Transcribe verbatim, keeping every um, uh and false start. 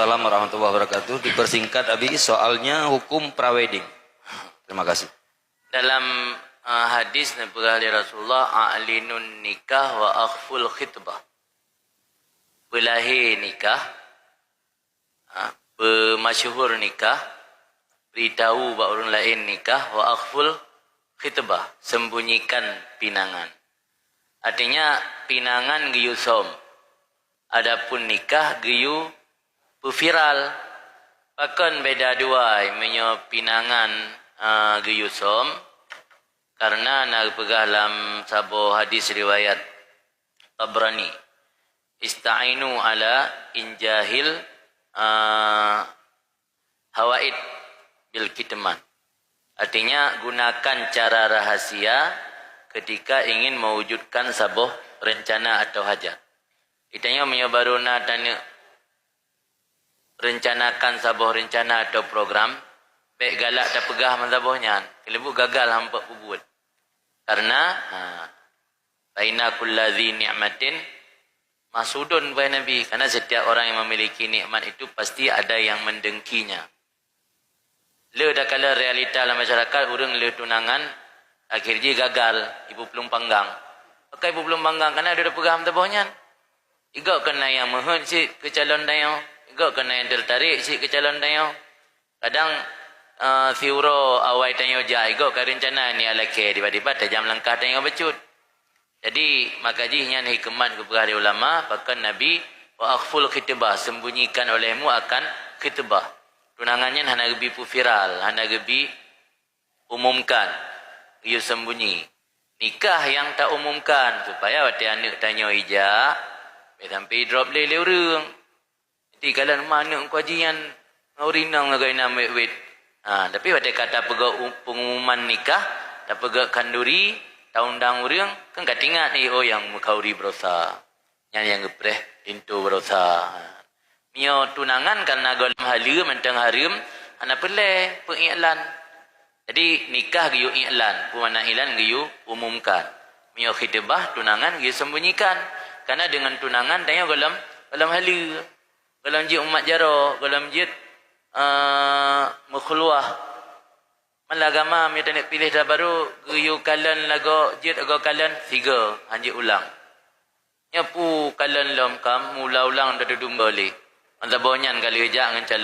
Assalamualaikum warahmatullahi wabarakatuh. Dipersingkat, Abi, soalnya hukum prawedding. Terima kasih. Dalam, eh, hadis neupeugah lé Rasulullah, "A'linun nikah wa akhful khitbah." Peulahé nikah, ha, peumasyhur nikah, beritahu bak ureuëng laén nikah, wa akhful khitbah, sembunyikan pinangan. Artinya, pinangan geuyue som, adapun nikah geuyue peuviral. Pakon beda dua meunyoe pinangan, eh, geuyue som? Karena na geupeugah lam saboh hadis riwayat Tabrani, "Ista'inu ala injahil, eh, hawaid bil kitman." Artinya, gunakan cara rahasia ketika ingin mewujudkan saboh rencana atau hajat. Geutanyoe meunyoe barô na taneuk rencanakan saboh rencana atau program, bék galak tapeugah meusaboh nyan, keuleubuk gagal hampok peubuet. Karena, ha, "Fa inna kulla dzi ni'matin mahsudun," kheun Nabi. Karena setiap orang yang memiliki nikmat itu pasti ada yang mendengkinya. Le takalon realita lam masyarakat, ureuëng le tunangan, akhir jih gagal, ibu plueng panggang. Pakon ibu plueng panggang? Karena ada peugah meusaboh nyan. Igoe keunan nyang meuheuet cit keu calon tanyoe, igoe keunan nyang teutarek cit keu calon tanyoe. Kadang, eh, siuroe awai tanyoe jak, igoe ka rencana niat lakée, tiba-tiba tajam langkah tanyoe bacut. Jadi, maka jih nyan hikmat geupeugah lé ulama, pakon Nabi, "Wa akhful khitbah," sembunyikan olehmu akan khitbah. Tunangan nyan hana geubi peuviral, hana geubi umumkan, geuyue sembunyi. Nikah nyang taumumkan, supaya watée aneuëk tanyoe ijak, bék sampai idrop lé lé ureuëng. Jadi, kalon ma aneuëk Teungku Haji nyan ngon ureuëng inong lagée na wét-wét. Ha, tapi watée ka tapeugah u-, pengumuman nikah, tapeugah khanduri, taundang ureuëng, kan ka teuingat, "Eh, oh, nyang meukhanduri baroesa. Nyan nyang geupreh linto baroesa." Meunyoe tunangan karena gohlom haleue mantong hareuem, hana peureulée peuiklan. Jadi, nikah geuyue iklan, peue makna iklan? Geuyue umumkan. Meunyoe khitbah, tunangan, geuyue sembunyikan. Karena deungon tunangan, tanyoe gohlom, gohlom haleue. Gohlom jeuet umat jaroe, gohlom jeuet, eh, meukhuluwah. Malah agama meunyoe taneuk piléh dara barô, geuyue kalon lagoe jeuet agoe kalon, sigoe, hanjeuet ulang. Nyoe peue kalon lom, ka meuulang-ulang taduduek boh lé. Meusaboh nyan ka lheueh jak ngon calon